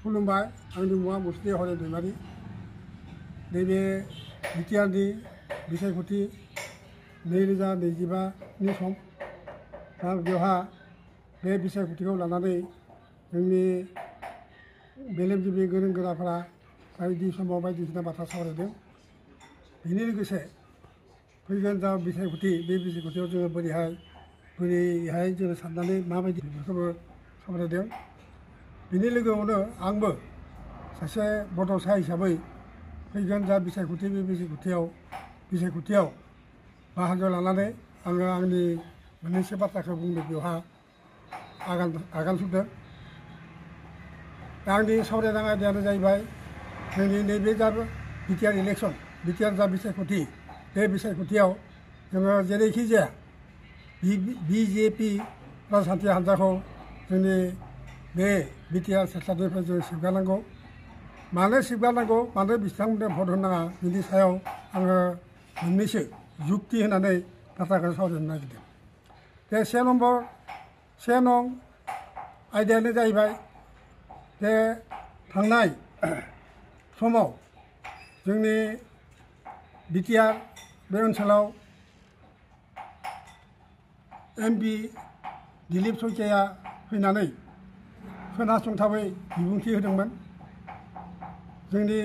खुलुमबाय आंनि मुङा मुस्रि हरे दैमारि नैबे बिटिआरनि बिसायख'थि 2025नि सम दा बेवहा बे बिसायख'थिखौ लानानै जोंनि मेलेमजिबि गोरों गोराफोरा बायदि समाव बायदिसिना बाथ्रा सावरायदों। बेनि लोगोसे फैगोन जा बिसायख'थि बे बिसायख'थियाव जोङो बोरैहाय जोङो साननानै माबायदि बेफोरखौबो सावरायदों। बिनि लोगोआवनो आंबो सासे बड'सा हिसाबै फैगोन जा बिसायख'थि बे बिसायख'थियाव बाहागो लानानै आङो आंनि मोननैसो बाथ्राखौ बुंनो बेवहा आगान सुरदों। दा आंनि सावरायनाय आयदायानो जाहैबाय जोंनि नैबे जा बिटिआर इलेक्सन बिटिआर जा बिसायख'थि बे बिसायख'थियाव जोङो जेरैखि जाया बिजेपि राजखान्थि हान्जाखौ जोंनि बे बिटिआर सेक्टरनिफ्राय जों सिबगारनांगौ। मानो सिबगारनांगौ, मानो बिथांमोननो भट होनाङा, बिनि सायाव आङो मोननैसो जुक्ति होनानै बाथ्राखौ सावरायनो नागिरदों। बे से नं आयदायानो जाहैबाय जे थांनाय समाव जोंनि बिटिआर बे ओनसोलाव एमपि दिलीप सयकिया फैनानै खोनासंथावै बिबुंथि होदोंमोन। जोंनि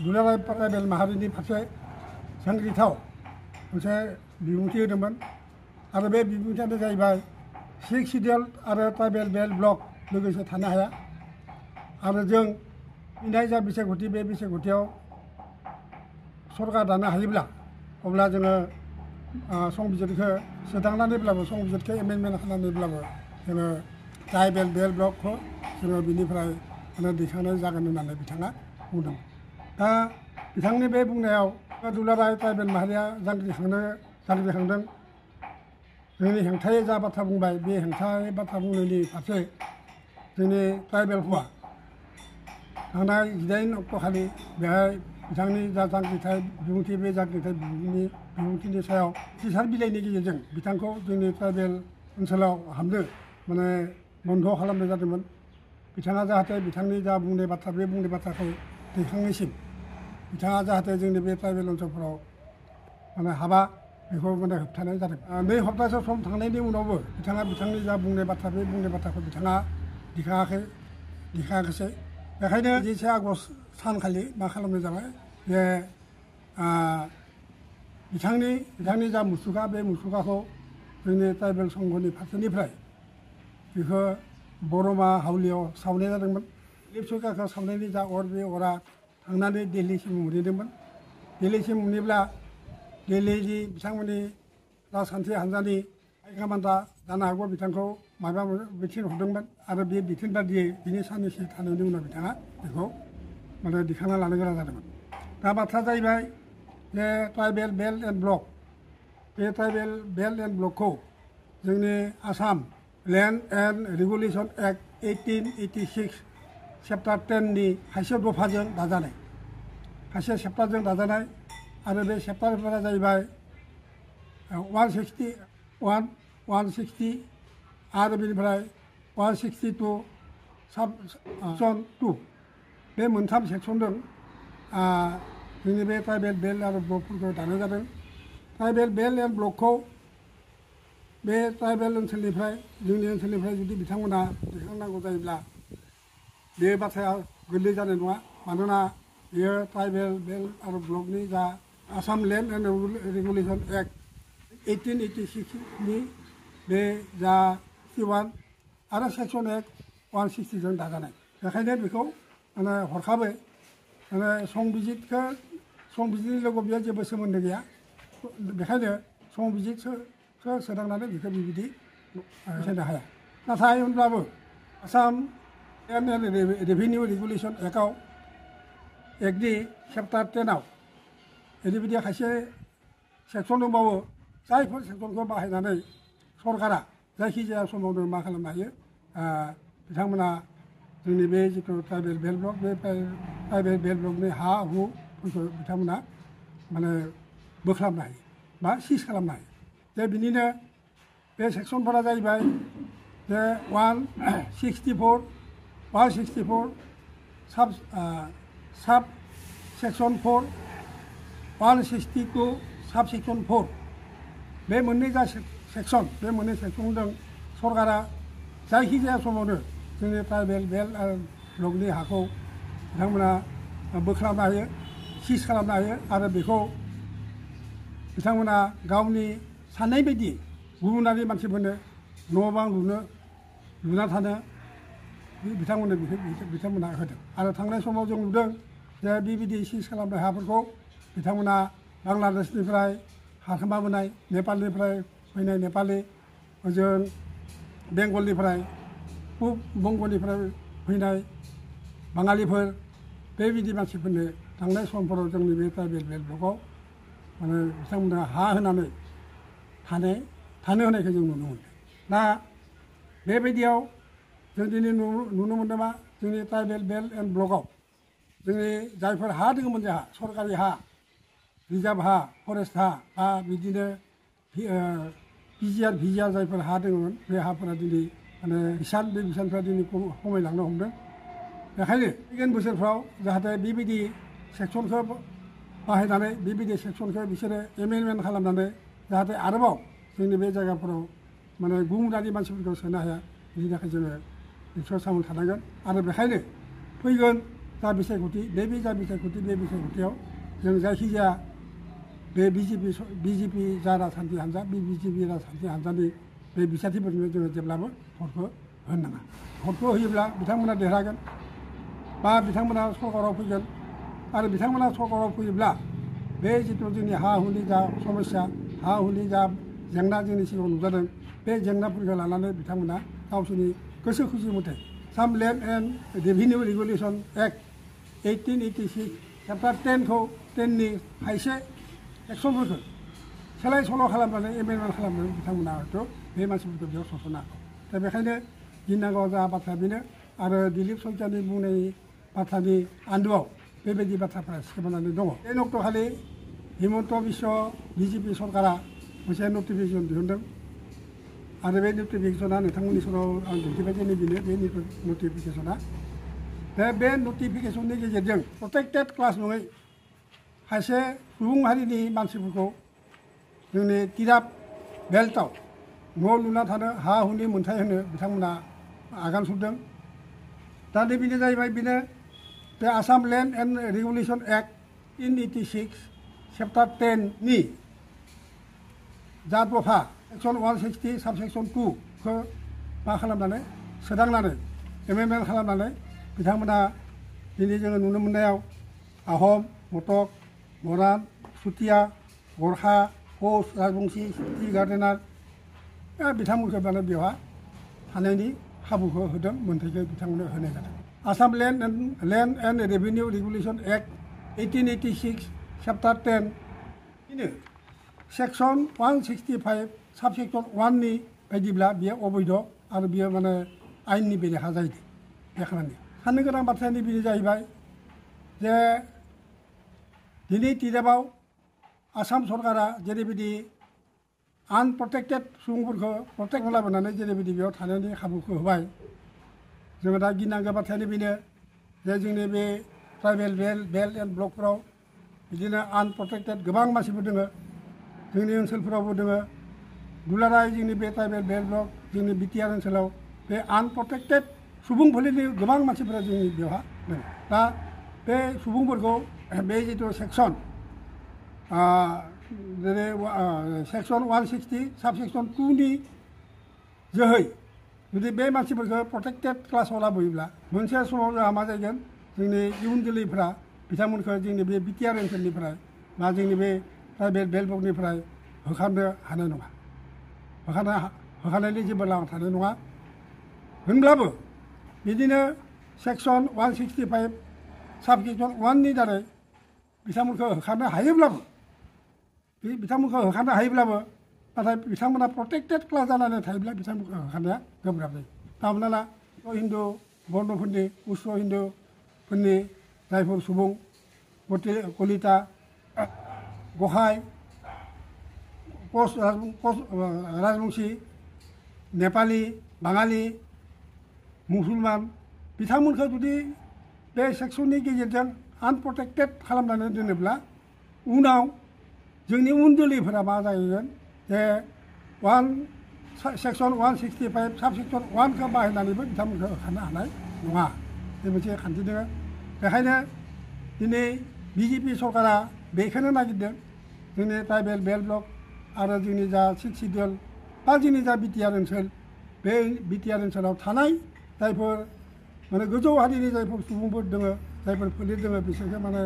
दुलाराय ट्राइबेल माहारिनि फारसे सांग्रिथाव मोनसे बिबुंथि होदोंमोन आरो बे बिबुंथियानो जाहैबाय 6 सिडिउल आरो ट्राइबेल बेल्ट ब्लक लोगोसे थानो हाया आरो जों फैनाय जा बिसायख'थि बे बिसायख'थियाव सरकार दानो हायोब्ला अब्ला जोङो संबिजिरखौ सोदांनानैब्लाबो संबिजिरखौ एमेन्डमेन्ट खालामनानैब्लाबो जोङो ट्राइबेल बेल्ट ब्लकखौ जोङो बिनिफ्राय दैखांनाय जागोन होननानै बिथाङा बुंदों। दा बिथांनि बे बुंनायाव दुलाराय ट्राइबेल माहारिया जांख्रिखांदों। जोंनि हेंथायै जा बाथ्रा बुंबाय बे हेंथायै बाथ्रा बुंनायनि फारसे जोंनि ट्राइबेलफोरा थांनाय 18 अक्ट'खालि बेहाय बिथांनि जा जांख्रिथाय बिबुंथि बे जांख्रिथाय बिबुंथिनि सायाव टिचार बिलाइनि गेजेरजों बिथांखौ जोंनि ट्राइबेल ओनसोलाव हाबनो बन्द' खालामनाय जादोंमोन। बिथाङा जाहाथे बिथांनि जा बुंनाय बाथ्रा बे बुंनाय बाथ्राखौ दैखांनायसिम बिथाङा जाहाथे जोंनि बे ट्राइबेल ओनसोलफोराव हाबा बेखौ होबथानाय जादों। 2 सप्ताहसो सम थांनायनि उनावबो बिथाङा बिथांनि जा बुंनाय बाथ्रा बे बुंनाय बाथ्राखौ बिथाङा दिखाङाखैसै। बेखायनो 21 आगस्ट सानखालि मा खालामनाय जाबाय जे बिथांनि जा मुसुखा बे मुसुखाखौ जोंनि ट्राइबेल संघनि फारसेनिफ्राय बेखौ बरमा हावलियाव सावनाय जादोंमोन। दिलीप सयकियाखौ सावनायनि जा अर बे अरा थांनानै दिल्लीसिम मोनहैदोंमोन। दिल्लीसिम मोनहैब्ला दिल्लीनि बिथांमोननि राजखान्थि हान्जानि हाइकमान्डआ जानो हागौ बिथांखौ माबा बिथोन हरदोंमोन आरो बे बिथोन बादियै बिनि साननैसो थानायनि उनाव बिथाङा बेखौ दिखांना लानो गोनां जादोंमोन। दा बाथ्राया जाहैबाय जे ट्राइबेल बेल्ट एन्ड ब्लक बे ट्राइबेल बेल्ट एन्ड ब्लकखौ जोंनि Assam land and regulation act 1886 chapter 10 नि खायसे दफाजों दाजानाय खायसे चेप्टारजों दाजानाय आरो बे चेप्टारफोरा जाहैबाय 161, 160 आरो बेनिफ्राय 162 सेक्सन 2 बे मोनथाम सेक्सनजों जोंनि बे ट्राइबेल बेल्ट आरो ब्लकफोरखौ दानाय जादों। ट्राइबेल बेल्ट एन्ड ब्लकखौ बे ट्राइबेल ओनसोलनिफ्राय जोंनि ओनसोलनिफ्राय जुदि बिथांमोना दैखांनांगौ जायोब्ला बे बाथ्राया गोरलै जानाय नङा। मानोना बेयो ट्राइबेल बेल्ट आरो ब्लकनि जा Assam land and regulation act 1886 नि बे जा 61 आरो सेक्सन एक्ट 160 जों दाजानाय। बेखायनो बेखौ हरखाबै संबिजितनि लोगो बेयाव जेबो सोमोन्दो गैया। बेखायनो संबिजितसो सोदांनानै बेखौ बिबायदि होनो हाया। नाथाय होनब्लाबो Assam land and revenue regulation एक्टआव एक्टनि चेप्टार 10आव ओरैबायदि खायसे सेक्सन दंबावो जायफोर सेक्सनखौ बाहायनानै सरकारा जायखिजाया समावनो मा खालामनो हायो बिथांमोना जोंनि बे जिथु ट्राइबेल बेल्ट ब्लक बे ट्राइबेल बेल्ट ब्लकनि हा हुफोरखौ बिथांमोना बोख्लाबनो हायो बा सिज खालामनो हायो। जे बिनिनो बे सेक्सनफोरा जाहैबाय जे 164 साब सेक्सन 4 162 साब सेक्सन 4 बे मोननै जा सेक्सन बे मोननै सेक्सनजों सरकारा जायखिजाया समावनो जोंनि ट्राइबेल बेल्ट आरो ब्लकनि हाखौ बिथांमोना बोख्लाबनो हायो सिज खालामनो हायो आरो बेखौ बिथांमोना गावनि साननाय बायदि गुबुनारि मानसिफोरनो न' बां लुना थानो बिथांमोना होदों आरो थांनाय समाव जों नुदों जे बेबायदि सिज खालामनाय हाफोरखौ बिथांमोना बांलादेशनिफ्राय हारखोमाबोनाय नेपालनिफ्राय फैनाय नेपालि ओजों बेंगलनिफ्राय पुब बंगनिफ्राय फैनाय बाङालिफोर बेबायदि मानसिफोरनो थांनाय समफोराव जोंनि बे ट्राइबेल बेल्ट ब्लकआव माने बिथांमोना हा होनानै थानो होनायखौ जों नुनो मोनदों। दा बेबायदियाव जों दिनै नुनो मोनदों मा जोंनि ट्राइबेल बेल्ट एन्ड ब्लकआव जोंनि जायफोर हा दङमोन जोंहा सरकारि हा रिजार्भ हा फरेस्ट हा बा बिदिनो पिजिआर भिजिआर जायफोर हा दङमोन बे हाफोरा दिनै माने बे बिसानफ्रा दिनै खमायलांनो हमदों। बेखायनो फैगोन बोसोरफ्राव जाहाथे बेबायदि सेक्सनखौ बाहायनानै बेबायदि सेक्सनखौ बिसोरो एमेन्डमेन्ट खालामनानै जाहाथे आरोबाव जोंनि बे जायगाफोराव माने गुबुनारि मानसिफोरखौ सोनो हाया बिनि थाखाय जोङो निस्सय सामोल थानांगोन आरो बेखायनो फैगोन जा बिसायख'थि बे बिसायख'थियाव जों जायखिजाया बे बिजेपि जा राजखान्थि हान्जा बे बिजेपि राजखान्थि हान्जानि बे बिसाथिफोरनो जोङो जेब्लाबो भटखौ होनो नाङा। भटखौ होयोब्ला बिथांमोना देरहागोन बा बिथांमोना सरकाराव फैगोन आरो बिथांमोना सरकाराव फैयोब्ला बे जिथु जोंनि हा हुनि जा समस्या हा हुनि जा जेंना जोंनि सिगाङाव नुजादों बे जेंनाफोरखौ लानानै बिथांमोना गावसोरनि गोसो खुसि मथे Assam land and revenue regulation act 1886 chapter 10नि खायसे एक्सनफोरखौ सोलाय सोल' खालामनानै एमेन्डमेन्ट खालामनानै बिथांमोना हयथ' बे मानसिफोरखौ बेयाव सोसननो हागौ। दा बेखायनो गिनांगौ जा बाथ्रा बेनो आरो दिलीप सैतानि बुंनाय बाथ्रानि आन्दोआव बेबायदि बाथ्राफोरा सिखोमानानै दङ। बे अक्ट'खालि हिमन्त बिश्व बिजेपि सरकारा मोनसे नटिफिकेसन दिहुनदों आरो बे नटिफिकेसना नोंथांमोननि सेराव आं दिन्थिबाय जोंनि बेनो बे नटिफिकेसना बे नटिफिकेसननि गेजेरजों प्रटेक्टेड क्लास नङै खायसे सुबुं हारिनि मानसिफोरखौ जोंनि तिराप बेल्टआव न' लुना थानो हा हुनि मोन्थाय होनो बिथांमोना आगान सुरदों। दा बेनो जाहैबाय बेनो बे Assam land and regulation act 1886 chapter 10नि जा दफा सेक्सन 160 साब सेक्सन 2खौ मा खालामनानै सोदांनानै एमेन्डमेन्ट खालामनानै बिथांमोना दिनै जोङो नुनो मोननायाव आहम मटक मरान सुतिया गरखा कच राजबंसि टि गार्डेनार बिथांमोनखौ माने बेवहाय थानायनि खाबुखौ होदों मोन्थायखौ बिथांमोननो होनाय जादों। Assam land and revenue regulation act 1886 chapter 10 बिनो सेक्सन 165 साब सेक्सन 1नि बायदिब्ला बियो अबैध आरो बियो माने आयेननि बेरेखा जायो बे खामानिया। साननो गोनां बाथ्रायानो बेनो जाहैबाय जे दिनै तिरापआव आसाम सरकारा जेरैबायदि आनप्रटेक्टेड सुबुंफोरखौ प्रटेक्ट लाबोनानै जेरैबायदि बेयाव थानायनि खाबुखौ होबाय जोङो दा गिनांगौ बाथ्रायानो बेनो जे जोंनि बे ट्राइबेल बेल्ट एन्ड ब्लकफोराव बिदिनो आनप्रटेक्टेड गोबां मानसिफोर दङ जोंनि ओनसोलफोरावबो दङ दुलाराय जोंनि बे ट्राइबेल बेल्ट ब्लक जोंनि बिटिआर ओनसोलाव बे आनप्रटेक्टेड सुबुंफोरनि गोबां मानसिफोरा जोंनि बेवहाय दङ। दा बे सुबुंफोरखौ बे जिथु सेक्सन जेरै सेक्सन 160 साब सेक्सन 2नि जोहै जुदि बे मानसिफोरखौ प्रटेक्टेड क्लासाव लाबोयोब्ला मोनसे समाव जोंहा मा जागोन जोंनि इयुन जोलैफ्रा बिथांमोनखौ जोंनि बे बिटिआर ओनसोलनिफ्राय बा जोंनि बे ट्राइबेल बेल्ट ब्लकनिफ्राय होखारनो हानाय नङा होखारनायनि जेबो लामा थानाय नङा। होनब्लाबो बिदिनो सेक्सन 165 साब सेक्सन 1नि दारै बिथांमोनखौ होखारनो हायोब्लाबो नाथाय बिथांमोना प्रटेक्टेड क्लास जानानै थायोब्ला बिथांमोनखौ होखारनाया गोब्राब जायो। दा हमना ला हिन्दु बर्णफोरनि उच्च हिन्दुफोरनि जायफोर सुबुं कलिता गहाय कच राजबंसि नेपालि बाङालि मुसलमान बिथांमोनखौ जुदि बे सेक्सननि गेजेरजों आनप्रटेक्टेड खालामनानै दोनोब्ला उनाव जोंनि उन जोलैफोरा मा जाहैगोन जे सेक्सन 165 साब सेक्सन 1खौ बाहायनानैबो बिथांमोनखौ होखारनो हानाय नङा बे मोनसे खान्थि दङ बेखायनो दिनै बिजेपि सरकारा बेखौनो नागिरदों जोंनि ट्राइबेल बेल्ट ब्लक आरो जोंनि जा 6 सिडिउल बा जोंनि जा बिटिआर ओनसोल बे बिटिआर ओनसोलाव थानाय जायफोर माने गोजौ हारिनि जायफोर सुबुंफोर दङ जायफोर फोलेर दङ बिसोरखौ माने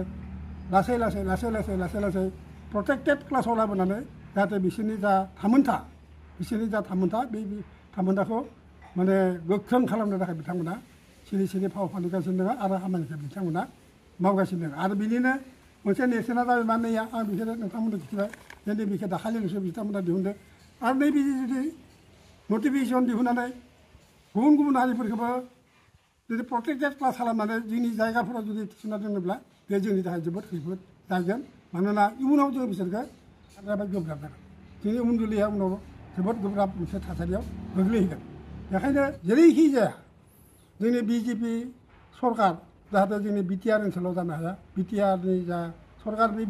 लासै लासै प्रटेक्टेड क्लासाव लाबोनानै जाहाथे बिसोरनि जा थामोनथा बे थामोनथाखौ माने गोख्रों खालामनो थाखाय बिथांमोना सिरि फाव फालिगासिनो दङ आरो खामानिखौ बिथांमोना मावगासिनो दङ आरो बिनिनो मोनसे नेरसोना जाबाय मा नैया आं बिसोरो नोंथांमोननो खिथिबाय जे नैबेखौ दाखालिल'सो बिथांमोना दिहुनदों आरो नैबे जुदि नटिफिकेसन दिहुननानै गुबुन हारिफोरखौबो जुदि प्रटेक्टेड क्लास खालामनानै जोंनि जायगाफोराव जुदि थिसनना दोनोब्ला बे जोंनि थाखाय जोबोद खैफोद जागोन मानोना इयुनाव जों बिसोरखौ गोब्राब जागोन जोंनि उन जोलैया उनाव जोबोद गोब्राब मोनसे थासारियाव गोग्लैहैगोन बेखायनो जेरैखि जाया जोंनि बिजेपि सरकार जाहाथे जोंनि बिटिआर ओनसोलाव जानो हाया बिटिआरनि जा सरकार बे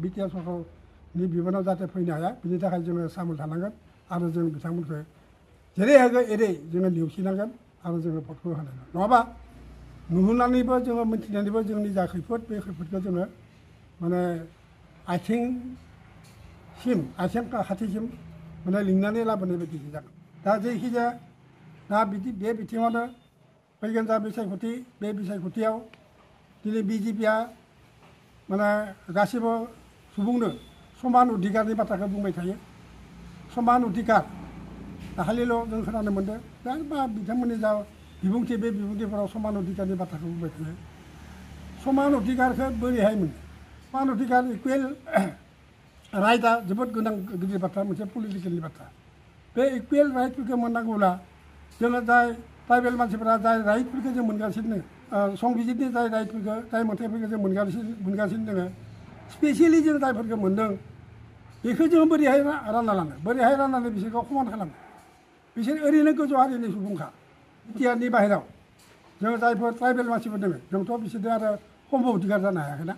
बिटिआर सरकारनि बिबानाव जाहाथे फैनो हाया बिनि थाखाय जोङो सामोल थानांगोन आरो जों बिथांमोनखौ जेरै हागौ एरै जोङो नेवसिनांगोन आरो जोङो भटखौ होनांगोन नङाबा नुहुरनानैबो जोङो मिन्थिनानैबो जोंनि जा खैफोद बे खैफोदखौ जोङो माने आथिं खाथिसिम माने लिंनानै लाबोनाय बायदि जागोन दा जायखिजाया दा बे बिथिङावनो फैगोन जा बिसायख'थि बे बिसायख'थियाव दिनै बिजेपिया माने गासिबो सुबुंनो समान अधिकारनि बाथ्राखौ बुंबाय थायो समान अधिकार दाखालिल' जों खोनानो मोन्दों दा बा बिथांमोननि जा बिबुंथि बे बिबुंथिफोराव समान अधिकारनि बाथ्राखौ बुंबाय थायो समान अधिकारखौ बोरैहाय मोनो समान अधिकार इकुवेल राइटआ जोबोद गोनां गिदिर बाथ्रा मोनसे पलिटिकेलनि बाथ्रा बे इकुवेल राइटफोरखौ मोननांगौब्ला जोङो जाय ट्राइबेल मानसिफोरा जाय राइटफोरखौ जों मोनगासिनो संबिजितनि जाय राइटफोरखौ जाय मोन्थाइफोरखौ जों मोनगासिनो दङ स्पेसियेलि जों जायफोरखौ मोन्दों बेखौ जोङो बोरैहाय रानना लानो बोरैहाय राननानै बिसोरखौ समान खालामो बिसोर ओरैनो गोजौ हारिनि सुबुंखा बिटिआरनि बाहेराव जों जायफोर ट्राइबेल मानसिफोर दङ जोंथ' बिसोरजों आरो खम अधिकार जानो हायाखैना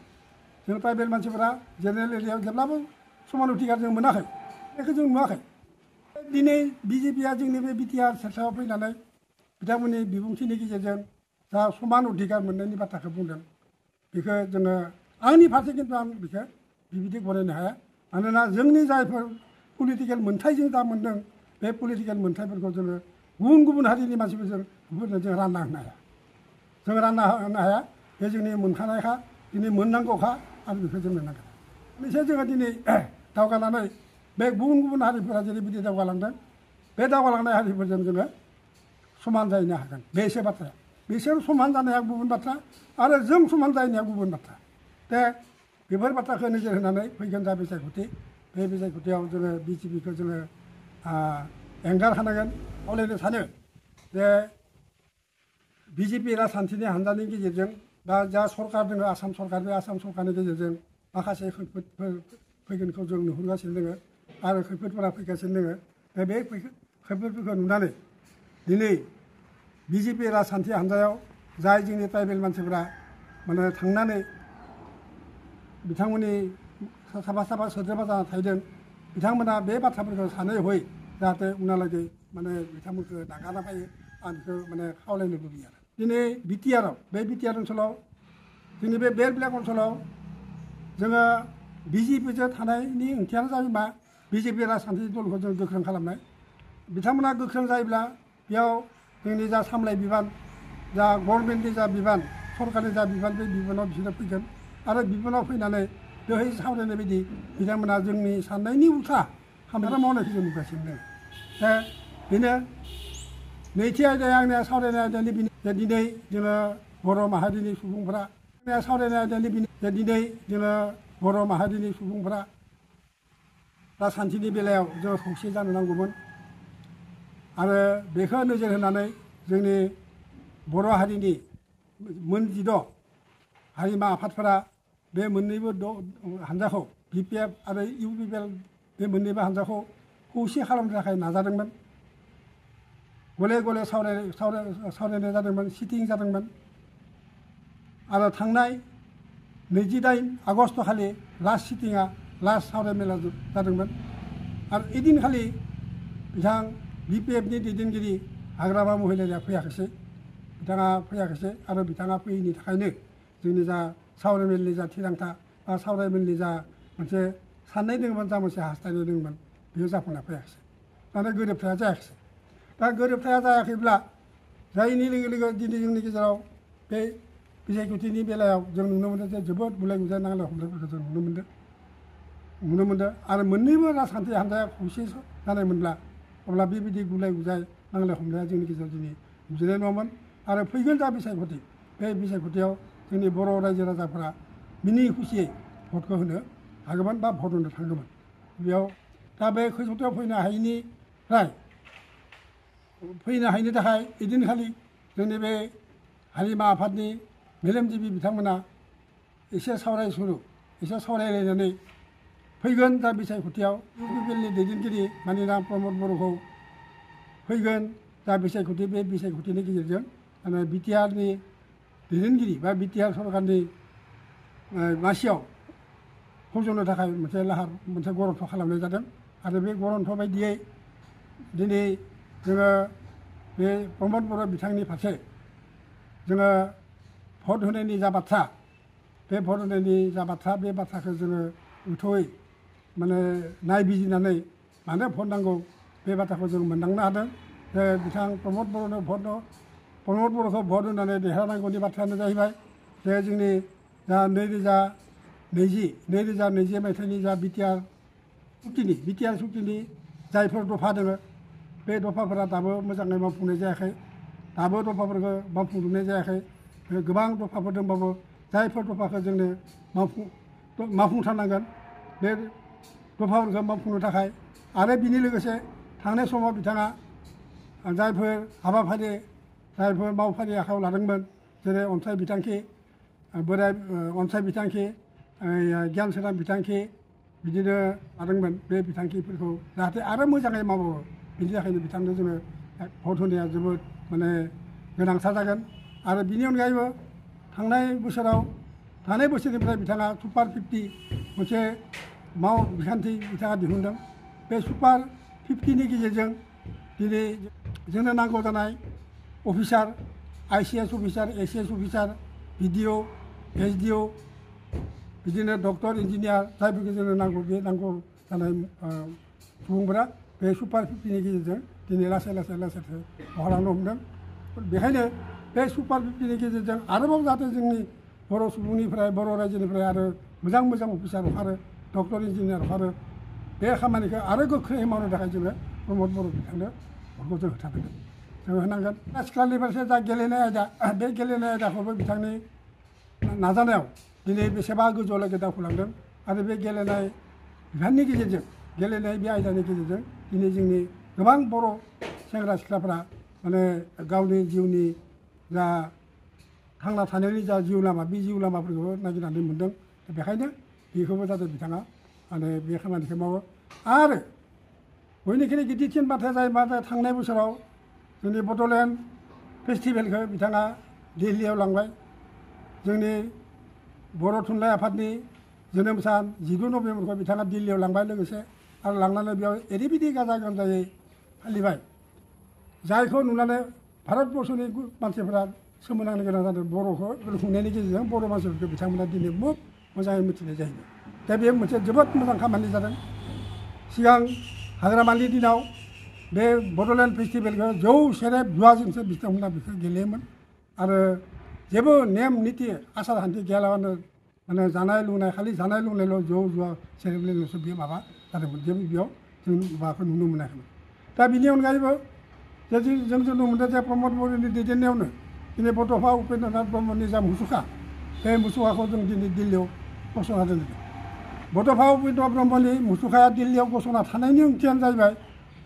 जों ट्राइबेल मानसिफोरा जेनेरेल एरियायाव जेब्लाबो समान अधिकार जों मोनाखै बेखौ जों नुवाखै दिनै बिजेपिया जोंनि बे बिटिआर सेरसायाव फैनानै बिथांमोननि बिबुंथिनि गेजेरजों जा समान अधिकार मोननायनि बाथ्राखौ बुंदों बेखौ जोङो आंनि फारसे खिन्थु आं बेखौ बिबायदि गनायनो हाया मानोना जोंनि जायफोर पलिटिकेल मोन्थाय जों दा मोन्दों बे पलिटिकेल मोन्थायफोरखौ जोङो गुबुन हारिनि मानसिफोरजों जों रानना होनो हाया जों रानना होनो हाया बे जोंनि मोनखानायखा दिनै मोननांगौखा आरो बेखौ जों मोननांगोन एसे जोङो दिनै दावगानानै बे गुबुन हारिफोरा जेरैबायदि दावगालांदों बे दावगालांनाय हारिफोरजों जोङो समान जाहैनो हागोन बेसो बाथ्राया बिसोर समान जानाया गुबुन बाथ्रा आरो जों समान जाहैनाया गुबुन बाथ्रा दे बेफोर बाथ्राखौ नोजोर होनानै फैगोन जा बिसायख'थि बे बिसायख'थियाव जोङो बिजेपिखौ जोङो एंगारखानांगोन खावलायनो सानो जे बिजेपि राजखान्थिनि हान्जानि गेजेरजों बा जा सरकार दङ आसाम सरकार बे आसाम सरकारनि गेजेरजों माखासे खैफोदफोर फैगोनखौ जों नुहुरगासिनो दङ आरो खैफोदफोरा फैगासिनो दङ दा बे खैफोदफोरखौ नुनानै दिनै बिजेपि राजखान्थि हान्जायाव जाय जोंनि ट्राइबेल मानसिफोरा माने थांनानै बिथांमोननि साफा सोद्रोमा जाना थाहैदों बिथांमोना बे बाथ्राफोरखौ सानै हय जाहाथे उनहालागै माने बिथांमोनखौ नागारना फैयो आं बेखौ माने खावलायनो लुबैयो आरो दिनै बिटिआराव बे बिटिआर ओनसोलाव जोंनि बे बेल्ट ब्लक ओनसोलाव जोङो बिजेपिजों थानायनि ओंथियानो जाबाय मा बिजेपि राजखान्थि दलखौ जों गोख्रों खालामनाय बिथांमोना गोख्रों जायोब्ला बेयाव जोंनि जा सामलाय बिबान जा गभर्नमेन्टनि जा बिबान सरकारनि जा बिबान बे बिबानाव बिसोरो फैगोन आरो बिबानाव फैनानै बेवहाय सावरायनाय बायदि बिथांमोना जोंनि साननायनि उल्था खामानि मावनायखौ जों नुगासिनो दङ दा बेनो नैथि आयदाया आंनिया सावरायनाय आयदानि दिनै जोङो बर' माहारिनि सुबुंफोरा सावरायनाय आयदानि दिनै जोङो बर' माहारिनि सुबुंफोरा राजखान्थिनि बेलायाव जों खौसे जानो नांगौमोन आरो बेखौ नोजोर होनानै जोंनि बर' हारिनि मोन 16 हारिमा आफादफोरा बे मोननैबो हान्जाखौ बिपिएफ आरो इउपिपिएल बे मोननैबो हान्जाखौ खौसे खालामनो थाखाय नाजादोंमोन गले गले सावरायनाय जादोंमोन सिटिं जादोंमोन आरो थांनाय 28 आगस्ट खालि लास्ट सिटिंआ लास्ट सावराय मेला जादोंमोन आरो एदिनखालि बिथां BPFनि दैदेनगिरि हाग्रामा महिलारिया फैयाखैसै बिथाङा फैयाखैसै आरो बिथाङा फैयैनि थाखायनो जोंनि जा सावराय मेलनि जा थिरांथा बा सावराय मेलनि जा मोनसे साननाय दङमोन जा मोनसे हास्थायनाय दङमोन बेयो जाफुंना फैयाखैसै माने गोरोबथाया जायाखैसै दा गोरोबथाया जायाखैब्ला जायनि लोगो लोगो दिनै जोंनि गेजेराव बे बिसायख'थिनि बेलायाव जों नुनो मोनदों जे जोबोद गुलाय गुजाय नांलाय खमलायफोरखौ जों नुनो मोनदों आरो मोननैबो राजखान्थि हान्जाया खौसे जानायमोनब्ला अब्ला बेबायदि गुलाय गुजाय नांलाय खमलाया जोंनि गेजेराव दिनै नुजानाय नङामोन आरो फैगोन जा बिसायख'थि बे बिसायख'थियाव जोंनि बर' रायजो राजाफोरा मिनि खुसियै भटखौ होनो हागौमोन बा भट होनो थांगौमोन बेयाव दा बे खैफोदाव फैनो हायैनि थाखाय इदिनखालि जोंनि बे हारिमा आफादनि मेलेमजिबि बिथांमोना एसे सावरायलायनानै फैगोन दा बिसायख'थियाव UPPLनि दैदेनगिरि माननीय प्रमद बर'खौ फैगोन दा बिसायख'थि बे बिसायख'थिनि गेजेरजों माने BTRनि दैदेनगिरि बा BTR सरकारनि मासियाव फज'नो थाखाय मोनसे गरन्थ खालामनाय जादों आरो बे गरन्थ बायदियै दिनै जोङो बे प्रमद बर' बिथांनि फारसे जोङो भट होनायनि जा बाथ्रा बे भट होनायनि जा बाथ्रा बे बाथ्राखौ जोङो गोथौयै माने नायबिजिरनानै मानो भट नांगौ बे बाथ्राखौ जों मोनदांनो हादों जे बिथां प्रमद बर'खौ भट होनानै देरहानांगौनि बाथ्रायानो जाहैबाय जे जोंनि जा 2020 मायथाइनि जा BTR सुक्तिनि जायफोर दफा दङ बे दफाफोरा दाबो मोजाङै मावफुंनाय जायाखै दाबो दफाफोरखौ मावफुंजोबनाय जायाखै गोबां दफाफोर दंबाबो जायफोर दफाखौ जोंनो मावफुंथारनांगोन बे दफाफोरखौ मावफुंनो थाखाय आरो बिनि लोगोसे थांनाय समाव बिथाङा जायफोर मावफारि आखायाव लादोंमोन जेरै अनसाय बिथांखि गियान सोरां बिथांखि बिदिनो लादोंमोन बे बिथांखिफोरखौ जाहाथे आरो मोजाङै मावो बिनि थाखायनो बिथांनो जोङो भट होनाया जोबोद माने गोनांथार जागोन आरो बिनि अनगायैबो थांनाय बोसोरनिफ्राय बिथाङा सुपार 50 मोनसे बिखान्थि बिथाङा दिहुनदों बे सुपार 50नि गेजेरजों दिनै जोंनो नांगौ जानाय officer ICS officer ACS officer BDO SDO बिदिनो डक्टर इन्जिनियार जायफोरखौ जोंनो नांगौ बे नांगौ जानाय सुबुंफोरा बे सुपार 50नि गेजेरजों दिनै लासै ओंखारलांनो हमदों बेखायनो बे सुपार 50नि गेजेरजों आरोबाव जाहाथे जोंनि बर' सुबुंनिफ्राय बर' रायजोनिफ्राय आरो मोजां अफिसार ओंखारो डक्टर इन्जिनियार ओंखारो बे खामानिखौ आरो गोख्रोङै मावनो थाखाय जोङो प्रमद बर' बिथांनो भटखौ जों होथारनांगोन जोङो होनांगोन आथिखालनि फारसे जा गेलेनाय आयदा बे गेलेनाय आयदाखौबो बिथांनि नाजानायाव दिनै बेसेबा गोजौआवलागै दावखोलांदों आरो बे गेलेनाय बिफाननि गेजेरजों गेलेनाय बे आयदानि गेजेरजों दिनै जोंनि गोबां बर' सेंग्रा सिख्लाफोरा माने गावनि जिउनि जा थांना थानायनि जा जिउ लामा बे जिउ लामाफोरखौबो नागिरनानै मोनदों बेखायनो बेखौबो जाहाथे बिथाङा माने बे खामानिखौ मावो आरो बयनिख्रुइ गिदिरसिन बाथ्राया जाहैबाय थांनाय बोसोराव जोंनि बड'लेण्ड फेस्टिभेलखौ बिथाङा दिल्लीयाव लांबाय जोंनि बर' थुनलाइ आफादनि जोनोम सान 19 नभेम्बरखौ बिथाङा दिल्लीयाव लांबाय लोगोसे आरो लांनानै बेयाव ओरैबायदि गाजा गोमजायै फालिबाय जायखौ नुनानै भारतबर्सनि मानसिफोरा सोमोनांनो गोनां जादों बर'खौ खुंनायनि गेजेरजों बर' मानसिफोरखौ बिथांमोना दिनै मोजाङै मिथिनाय जाहैबाय दा बेयो मोनसे जोबोद मोजां खामानि जादों सिगां हाग्रामानि दिनाव बे बड'लेण्ड फेस्टिभेलखौ जौ सेरेब जुवाजोंसो बिथांमोना बेखौ गेलेयोमोन आरो जेबो नेम निति आसार खान्थि गैयालाबानो माने जानाय लोंनायल' जौ जुवा सेरेब लोंनायल'सो बे माबा जादोंमोन जेबो बेयाव जों माबाखौ नुनो मोनाखैमोन दा बिनि अनगायैबो जों नुनो मोनदों जे प्रमद बर'नि दैदेननायावनो दिनै बड'फा उपेन्द्रनाथ ब्रह्मनि जा मुसुखा बे मुसुखाखौ जों दिनै दिल्लीयाव गसंना दोनदों बड'फा उपेन्द्र ब्रह्मनि मुसुखाया दिल्लीयाव गसंना थानायनि ओंथियानो जाहैबाय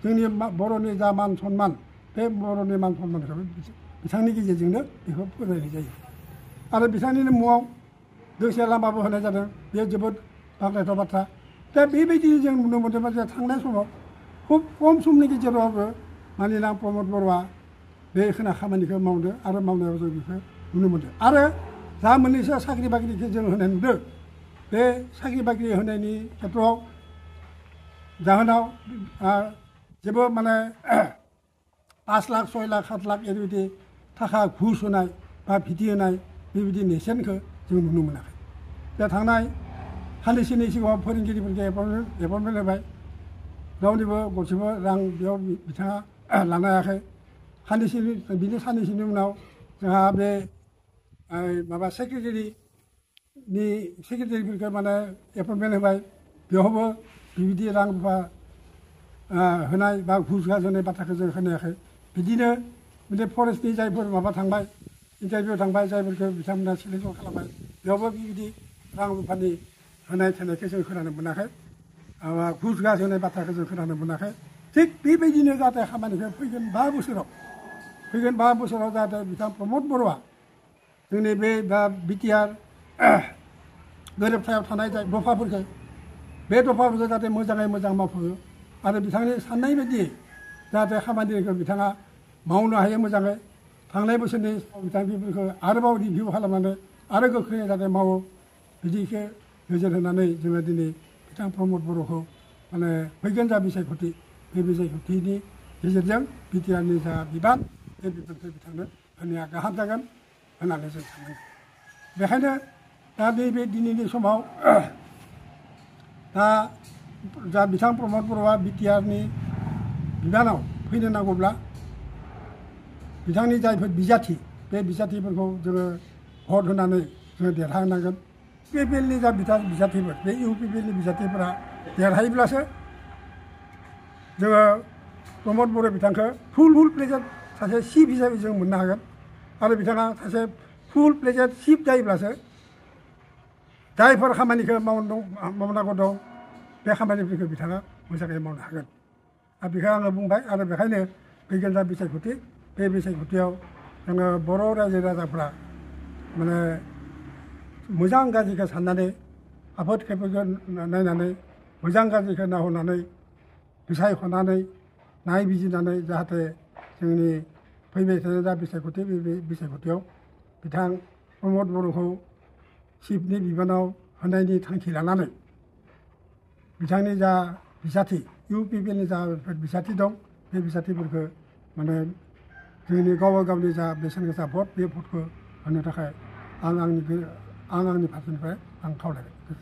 जोंनि बर'नि जा मान सन्मान बे बर'नि मान सन्मानखौ बिथांनि गेजेरजोंनो बेखौ फोरमायनाय जायो आरो बिथांनिनो मुङाव दोंसे लामाबो होनाय जादों बेयो जोबोद बाख्नायथाव बाथ्रा दा बेबायदिनो जों नुनो मोन्दोंमोन जे थांनाय समाव खुब खम समनि गेजेरावबो माननीय प्रमद बर'आ बे खामानिखौ मावदों आरो मावनायाव जों बेखौ नुनो मोन्दों आरो जा मोननैसो साख्रि बाख्रिखौ जों होनाय नुदों बे साख्रि बाख्रि होनायनि खेथ्रआव जाहोनाव जेबो माने 5 लाख 6 लाख 7 लाख ओरैबायदि थाखा घुस होनाय बा भिथि होनाय बेबायदि नेरसोनखौ जों नुनो मोनाखै। बे थांनाय साननैसोनि सिगाङाव फोरोंगिरिफोरखौ एपइन्टमेन्ट होबाय रावनिबो गरसेबो रां बेयाव बिथाङा लानो हायाखै। बिनि साननैसोनि उनाव जोंहा बे माबा सेक्रेटारिफोरखौ माने एपइन्टमेन्ट होबाय बेयावबो बिबायदि रां रुफा होनाय बा घुस घास होनाय बाथ्राखौ जों खोनायाखै। बिदिनो मोनसे फरेस्टनि जायफोर माबा थांबाय इन्टारभिउ थांबाय जायफोरखौ बिथांमोना सिलेक्सन खालामबाय बेयावबो बिबायदि रां रुफानि होनाय थानायखौ जों खोनानो मोनाखै। घुस घास होनाय बाथ्राखौ जों खोनानो मोनाखै। थिग बेबायदिनो जाहाथे खामानिखौ फैगोन 5 बोसोराव जाहाथे बिथां प्रमद बर'आ जोंनि बे दा बिटिआर गोरोबथायाव थानाय दफाफोरखौ बे दफाफोरखौ जाहाथे मोजाङै मोजां मावफुङो आरो बिथांनि साननाय बायदि जाहाथे खामानिखौ बिथाङा मावनो हायो मोजाङै। थांनाय बोसोरनि बिथांखिफोरखौ आरोबाव रिभिउ खालामनानै आरो गोख्रोङै जाहाथे मावो बिदिखौ नोजोर होनानै जोङो दिनै बिथां प्रमद बर'खौ माने फैगोन जा बिसायख'थि बे बिसायख'थिनि गेजेरजों बिटिआरनि जा बिबान बे बिबानखौ बिथांनो होनाया गाहाम जागोन होननानै जों सानो। बेखायनो दा नैबे दिनैनि समाव दा जा बिथां प्रमद बर'आ बिटिआरनि बिबानाव फैनो नांगौब्ला बिथांनि जायफोर बिजाथि बे बिजाथिफोरखौ जोङो भट होनानै जोङो देरहाहोनांगोन। पिपिएलनि जा बिजाथिफोर बे इउपिपिएलनि बिजाथिफोरा देरहायोब्लासो जोङो प्रमद बर' बिथांखौ फुल प्लेजेड सासे चिफ हिसाबै जों मोननो हागोन आरो बिथाङा सासे फुल प्लेजेड चिफ जायोब्लासो जायफोर खामानिखौ मावनांगौ दं बे खामानिफोरखौ बिथाङा मोजाङै मावनो हागोन। आरो बेखौ आङो बुंबाय आरो बेखायनो फैगोन जा बिसायख'थि बे बिसायख'थियाव जोङो बर' रायजो राजाफ्रा माने मोजां गाज्रिखौ साननानै आफोद खैफोदखौ नायनानै मोजां गाज्रिखौ नाहरनानै बिसायख'नानै नायबिजिरनानै जाहाथे जोंनि फैबाय थानाय जा बिसायख'थि बे बिसायख'थियाव बिथां प्रमद बर'खौ चिफनि बिबानाव होनायनि थांखि लानानै बिथांनि जा बिजाथि इउपिपिएलनि जा बिजाथि दं बे बिजाथिफोरखौ माने जोंनि गावबा गावनि जा बेसेन गोसा भट बे भटखौ होनो थाखाय आं आंनि फारसेनिफ्राय आं खावलायबाय।